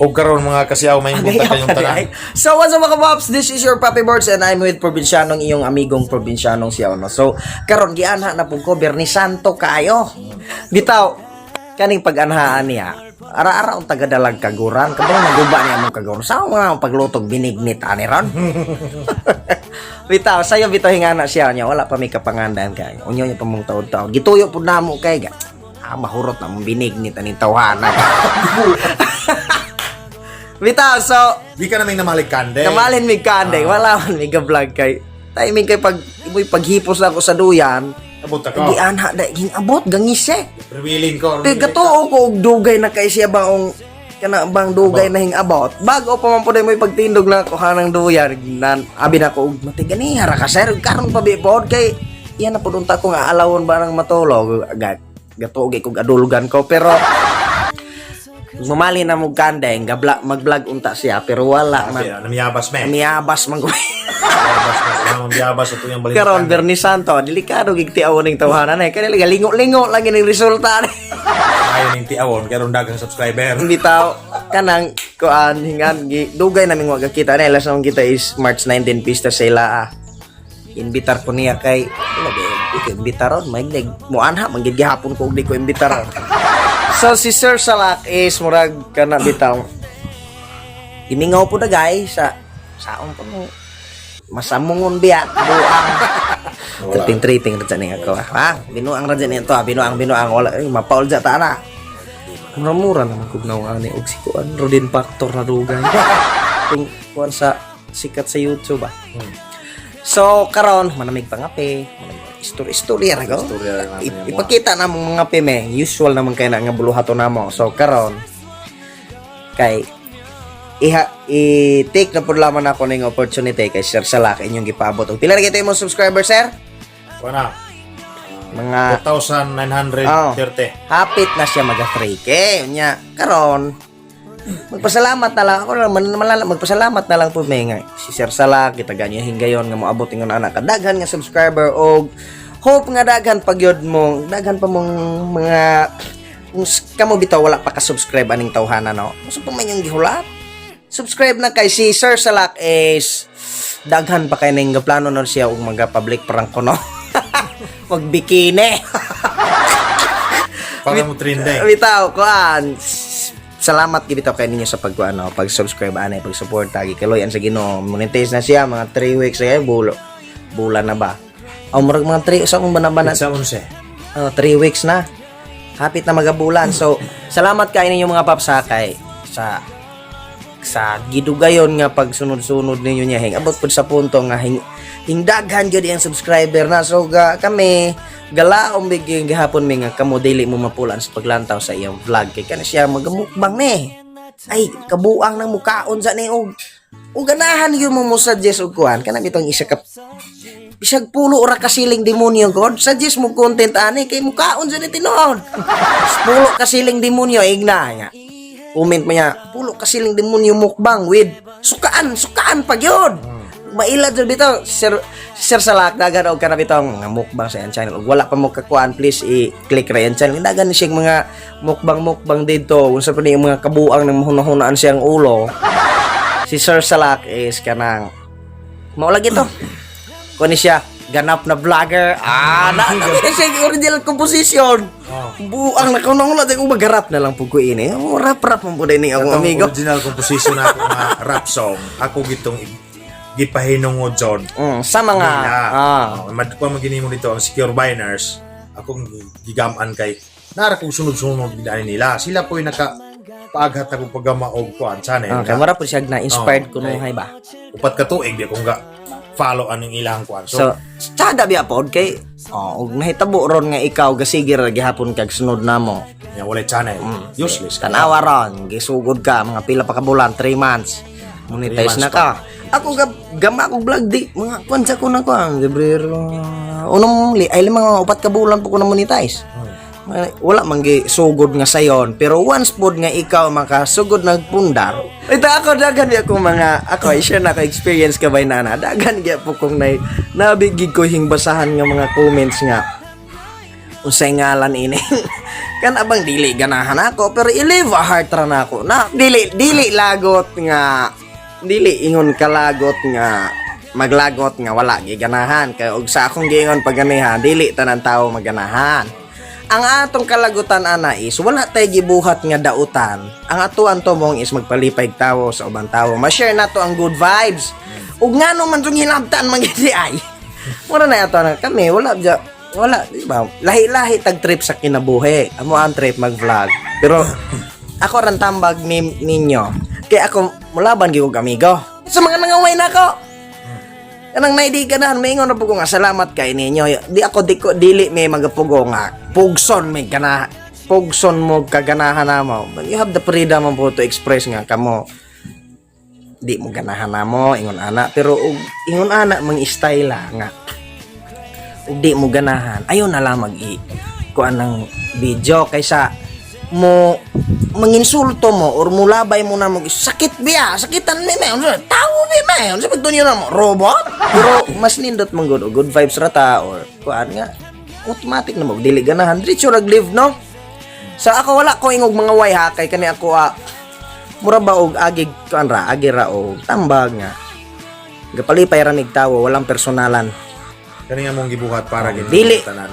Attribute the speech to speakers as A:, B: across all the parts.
A: Og karon, mga kasiyaw, may buntag kayong tanan.
B: So what's up, mga kapops? This is your Papi Birds and I'm with Provincianong, iyong amigong Provincianong siya, no? So karon gianha na pud ko, Berni Santo kaayo. Bitaw kaning pag-anhaan niya. Ara-ara ang tagadalag kaguran. Kabalo naguba niya among kaguran. Sa mga paglutog binignit ani ron. Bitaw, sayo bitaw hingana siya niya. Wala pa may kapangandan kay. Unyo niya pa mong taon-taon. Gituyo pud namo kay ga. Ah, mahurot na mong binignit aning tawhana. Bitaw, so
A: Di ka namin namalig kande.
B: Kamalin mi kande, wala man mi ga-vlog kay timing kay pag imoy paghipos na ako sa duyan,
A: Abot ako.
B: di anha da ging abot gangise.
A: Revealing ko.
B: Pero gatuo ko og dugay na kay siya ba ong kana bang dugay na hing abot. Bago pa man pud mo'y pagtindog na ako hanang duyan, nan abi na ko og matigani hara ka, sir, karon pa bi pod kay iyan na pud unta ko nga alawon ba nang matulog. Gatuo gay kog adulgan ko pero mamali na mo kandeng gabla mag-vlog unta siya pero wala man.
A: Namiyabas me.
B: Miyabas man ko.
A: Namiyabas me. Namiyabas ito yung balimutan.
B: Karon Bernie Santo, delikado gig tiawon ning tawhanan eh. Kaya lingo-lingo lang ning resulta ni.
A: Ayaw ning tiawon karon daghang subscriber.
B: Bitaw kanang kuan hingan gi dugay naming wa kita na last naman kita is March 19, pista sa ila ah. Inbitar ko niya kay wala ba ko imbitaron may nag muanha man gid gihapon ko og di ko imbitaron. So si Sir Salak is murag kana bitaw. Gimingaw po na guys sa saon pa mo masamungon biya buang. Tripping tripping ra ni ako. Ha, binuang ra ni to, ah. Binuang binuang wala eh, mapaul ja ta na. Mura-mura naman kog nawaan ni og si kuan Rodin Factor na dugay. Kung kuan sa sikat sa YouTube ah. So karon manamig pa nga pe. Istorya istorya ra ko.
A: Istorya ra namin yung mga-
B: Ipakita na mong mga pe me. Usual naman kay na nga buluhaton namo. So karon kay iha i-take na pud lamang ako ning opportunity kay Sir Salak inyong gipaabot. Og pila ra gyud imong subscriber, sir?
A: Wala.
B: Mga
A: 2,930.
B: Hapit na siya maga 3K. Unya, karon magpasalamat na lang ako na man, magpasalamat na lang po may nga si Sir Salak kita ganyo hinggayon nga moabot ingon anak kadaghan nga subscriber og hope nga daghan pagyod mo daghan pa mong mga kung kamo bitaw wala pa ka-subscribe aning tawhana, no, unsa pa man yung gihulat, subscribe na kay si Sir Salak is daghan pa kay ning plano nun siya og mga public prank ko, no, mag bikini.
A: Para mo trending.
B: Bitaw, kuan. Salamat gid bitaw kay ninyo sa pag ano, pag-subscribe anay, pag-suporta gikaluyan sa Ginoo. Monetize na siya mga 3 weeks ay bulo. Bulan na ba? Oh, murag mga 3 sa akong bana-bana.
A: Sa unse.
B: Oh, 3 weeks na. Hapit na magabulan. So, salamat kay ninyo, mga paps, ha, kay sa sa gidugayon nga pagsunod-sunod ninyo niya hing abot pud sa punto nga hing hingdaghan gyud ang subscriber na. So ga, kami galaom bigyan gihapon mi nga kamo dili mo mapulan sa paglantaw sa iyang vlog kay kana siya magamukbang ni ay kabuang ng mukaon sa ni og ganahan gyud mo mo suggest og kuan kana bitong isa ka bisag pulo ora ka siling demonyo god suggest mo content ani kay mukaon sa ni tinuod pulo ka siling demonyo igna nga comment mo niya pulo ka siling demonyo mukbang with sukaan sukaan pa gyud maila jud bitaw sir sir Salak dagan og kana bitaw nga mukbang sa iyang channel. Ug wala pa mo kakuan, please i-click ra iyang channel. Dagan ni siya mga mukbang mukbang dito unsa pa ni yung mga kabuang nang mahunahunaan siyang ulo. Si Sir Salak is kanang mao lagi to kuan ni siya ganap na vlogger ah na na na siya yung original composition. Buang na kuno na kung magarap na lang pud ko ini. Oh, rap rap man pud ini akong
A: Katong
B: amigo.
A: original composition na ako nga rap song, ako gitong gipahinungod John.
B: Sa mga
A: Nila.
B: ah.
A: Oh, madkuha man gini mo dito ang Secure Biners, akong gigaman kay nara kong sunod-sunod gidani nila. Sila po yung naka paaghat ako paggama og kuan channel.
B: Ah, kay mura pud siya na inspired
A: Oh,
B: kunuhay ba.
A: 4 ka tuig di akong ga follow aning ilang kuan.
B: So, tsada biya pod kay oh, ug nahitabo ron nga ikaw gasigir ra gihapon kag sunod namo.
A: Nya walay channel. Useless ka.
B: Tanawa ron, gisugod ka mga pila pa ka bulan, 3 months. Monetize
A: 3 months
B: na ka. Ako gama ko vlog di mga kuan sa ko na kuan Febrero. Unong li ay mga 4 ka bulan po ko na monetize. Wala man gi sugod nga sayon pero once pod nga ikaw makasugod nagpundar. Ito ako daghan gyud akong mga ako i-share na ko experience ka bay nana daghan gyud po kong nay nabigig ko hing basahan nga mga comments nga. Unsay ngalan ini? Kana bang dili ganahan ako, pero i-leave a heart ra nako na dili dili lagot nga dili ingon kalagot nga maglagot nga wala giganahan kay og sa akong giingon pagganiha, dili tanan tawo maganahan. Ang atong kalagutan ana is wala tay gibuhat nga dautan. Ang atuan tumong is magpalipay tawo sa ubang tawo, ma-share nato ang good vibes. Ug ngano man tong hinabtan man gid ay mura na ato na kami wala dya, wala, di ba? Lahi-lahi tag trip sa kinabuhi. Amo ang trip mag-vlog, pero ako ran tambag ni ninyo kay ako mulaban gyud kog amigo sa mga nangaway nako. Kanang naidi ganahan, maingon na po ko nga salamat kay ninyo. Di ako di ko dili may magapugo nga pugson may gana pugson mo kaganahan na mo. But you have the freedom man po to express nga kamo di mo ganahan na mo ingon ana, pero og ingon ana mang style nga ug di mo ganahan, ayo na lang mag i kuan ng video kaysa mo manginsulto mo or mulabay mo na mo. Sakit biya, sakitan mi may unsa tawo bi may unsa pagtunyo na mo robot. Pero mas nindot man gud og good vibes ra ta or kuan nga automatic na mo dili ganahan, diretso rag live, no? Sa ako wala ko ingog mga way ha, kay kani ako mura ba og agig kuan ra, agi ra og tambag nga gapalipay ra mig tawo, walang personalan.
A: Kaning among gibuhat para gid
B: Dili
A: tanan.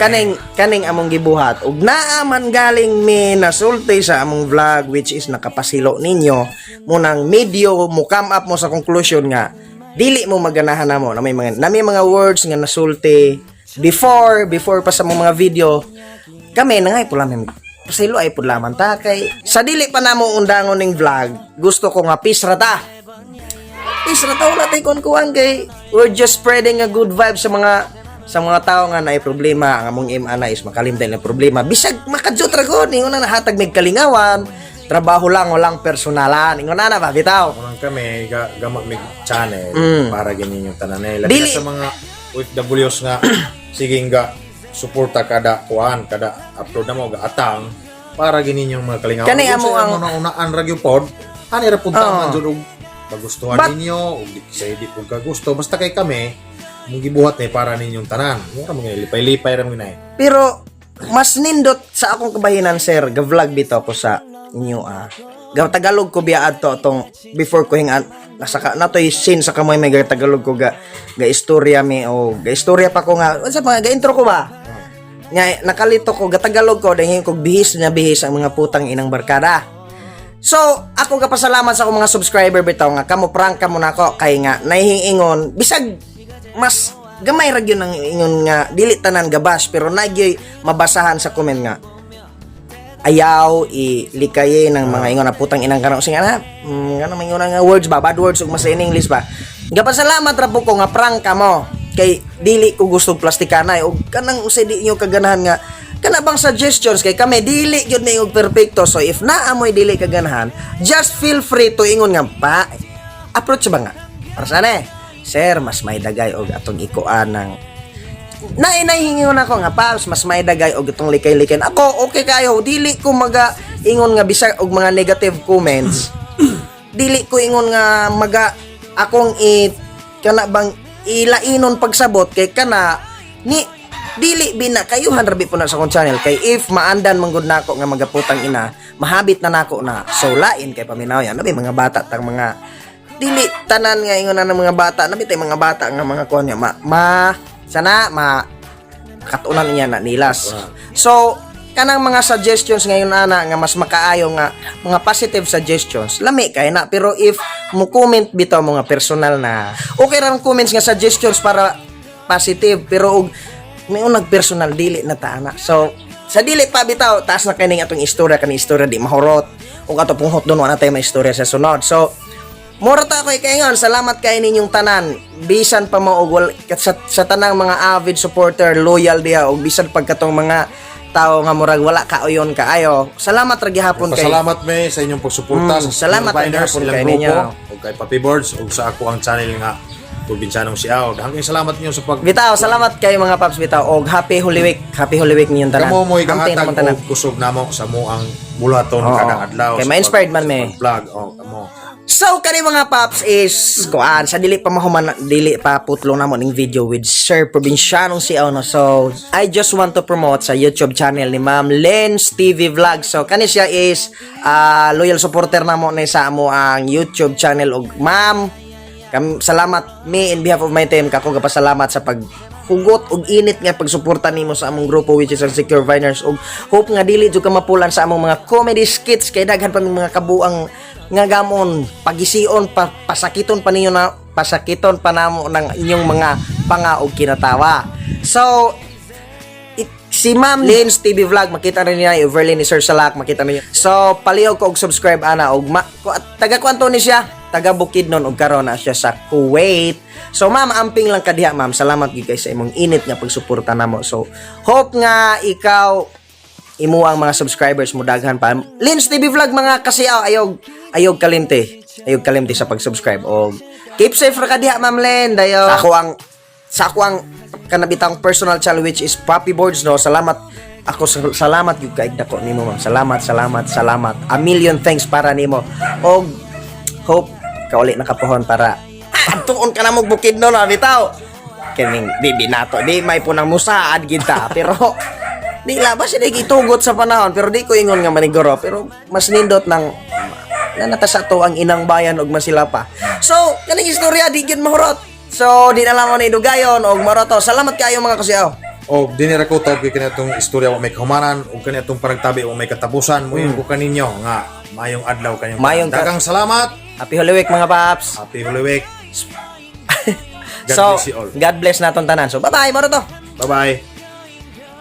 B: Kaning among gibuhat ug naa man galing mi nasulti sa among vlog which is nakapasilo ninyo munang medyo mo come up mo sa conclusion nga dili mo maganahan namo na may mga words nga nasulti before before pa sa among mga video. Kami nangay pula mi pasilo ay pud lamang ta kay sa dili pa namo undangon ning vlog, gusto ko nga peace ra ta. Peace ra ta, wala tay kuan kay we're just spreading a good vibe sa mga tao nga naay problema. Ang among aim ana is makalimtan ng problema bisag makajut ra gud. Ingon na nahatag mig kalingawan, trabaho lang, walang personalan, ingon na ba bitaw.
A: Unang kami gama mig channel para gini yung tanan eh. Labi
B: Dili
A: na sa mga OFWs nga sige nga suporta kada kuan, kada upload na mo ga atang para gini yung mga kalingawan.
B: Kani
A: Kung
B: amo
A: sa
B: ang
A: unaan ra gyud pod, ani ra pud
B: Oo.
A: taman jud og magustuhan ninyo ug di sa di pud ka gusto, basta kay kami mong gibuhat ni para ninyong tanan. Mura mga lipay-lipay ra mo na eh.
B: Pero mas nindot sa akong kabahinan, sir, ga-vlog bitaw ko sa inyo ah. Ga Tagalog ko biya adto atong before ko hingan nasa ka natoy scene sa kamoy may ga Tagalog ko, ga ga istorya mi o ga istorya pa ko nga unsa pa ga intro ko ba. Nga nakalito ko ga Tagalog ko dahil ko bihis na bihis ang mga putang inang barkada. So, ako gapasalamat sa akong mga subscriber bitaw nga kamo prank kamo nako kay nga nahihingon bisag mas gamay ra gyud ang ingon nga dili tanan gabash, pero nagyoy mabasahan sa comment nga ayaw ilikaye ng mga ingon na putang inang kanang sing ana ano may ingon nga words ba, bad words ug mas in English ba. Gapasalamat ra po ko nga prank kamo kay dili ko gusto plastikanay ug kanang usay di inyo kaganahan nga kana bang suggestions kay kami dili gyud may og perfecto. So if naa moy dili kaganahan, just feel free to ingon nga pa approach ba nga para sana eh, sir, mas may dagay og atong ikuan ng nainahingon ako nga Paps, mas may dagay og itong likay-likay. Ako okay kayo, dili ko maga ingon nga bisag og mga negative comments, dili ko ingon nga maga akong i kana bang ilainon pagsabot kay kana ni dili bina kayuhan rabi po na sa akong channel kay if maandan man gud nako nga magaputang ina, mahabit na nako na. So lain kay paminaw yan nabi mga bata tang mga dili tanan nga ingon na ng mga bata nabi tay mga bata nga mga kuan niya ma, ma sana ma katunan niya na nilas. So kanang mga suggestions ngayon ana nga mas makaayo nga mga positive suggestions, lami kay na. Pero if mo comment bitaw mga personal na, okay ra ang comments nga suggestions para positive, pero og may unag personal, dili na ta ana. So sa dili pa bitaw taas na kining atong istorya, kani istorya di mahurot ug ato punghot doon wala tayo may istorya sa sunod. So mura ta ko'y kaingon, salamat kay ninyong tanan. Bisan pa mo og sa tanang mga avid supporter, loyal diha og bisan pagkatong mga tao nga murag wala kauyon kaayo. Salamat ra gihapon kay.
A: Pasalamat me sa inyong pagsuporta sa
B: Salamat
A: Biners,
B: gihapon
A: ilang
B: kay
A: grupo,
B: ninyo.
A: ug kay Papi Boards ug sa ako ang channel nga Probinsanong Siaw. Daghang salamat niyo sa pag
B: Bitaw, salamat kay mga paps bitaw og happy Holy Week. Happy Holy Week ninyong tanan.
A: Kamo mo'y
B: Hamtay
A: gahatag
B: naman tanan.
A: og kusog namo sa mo ang bulaton
B: Oo.
A: kada adlaw
B: Kay
A: sa
B: ma-inspired man
A: sa
B: me.
A: pag-vlog. Oh, kamo.
B: So kani, mga paps, is kuan sa dili pa mahuman, dili pa putlo namo ning video with Sir Provincianong si no. So I just want to promote sa YouTube channel ni Ma'am Lens TV Vlog. So kani siya is loyal supporter namo ni sa amo ang YouTube channel. Og ma'am, salamat me in behalf of my team, kako gapasalamat sa pag hugot og init nga pagsuporta nimo sa among grupo, which is ang Secure Viners, og hope nga dili jud ka mapulan sa among mga comedy skits kay daghan pa ming mga kabuang nga gamon paghision pa, pasakiton pa ninyo na pasakiton pa namo ng inyong mga panga og kinatawa. So si Ma'am Lins TV Vlog, makita rin niya overlay ni Sir Salak, makita niyo. So palihog ko og subscribe ana og taga kwanto ni siya, taga Bukidnon, og karon na siya sa Kuwait. So ma'am, amping lang kadiha, ma'am. Salamat gyud kay sa imong init nga pagsuporta namo. So hope nga ikaw, imo ang mga subscribers mo daghan pa. Lins TV Vlog, mga kasiaw, ayog ayog kalimti. Ayog kalimti sa pag-subscribe og keep safe ra ka diha, Ma'am Len. Dayo. Sa ako ang kanabitang personal channel, which is Puppy Boards, no. Salamat ako, salamat gyud kay dako nimo, ma'am. Salamat, salamat, salamat. A million thanks para nimo. Og hope kauli nakapuhon para adtuon ka na mo Bukidnon na bitaw. Kining di binato, di may punang musaad kita, pero di la ba sila gitugot sa panahon, pero di ko ingon nga maniguro, pero mas nindot ng nanata sa to ang inang bayan og masila pa. So kaning istorya di gyud mahurot, so di na lang mo ni dugayon og maroto. Salamat kaayo, mga kasiyaw.
A: O dinhi ra ko tawag kay kanatong istorya wa may kahumanan ug kanatong panagtabi wa may katapusan. Moingon ko kaninyo nga maayong adlaw kanyong. Daghang salamat.
B: Happy Holy Week, mga paps.
A: Happy Holy Week. God
B: So
A: bless you all.
B: God bless naton tanan. So bye bye, maroto.
A: Bye bye.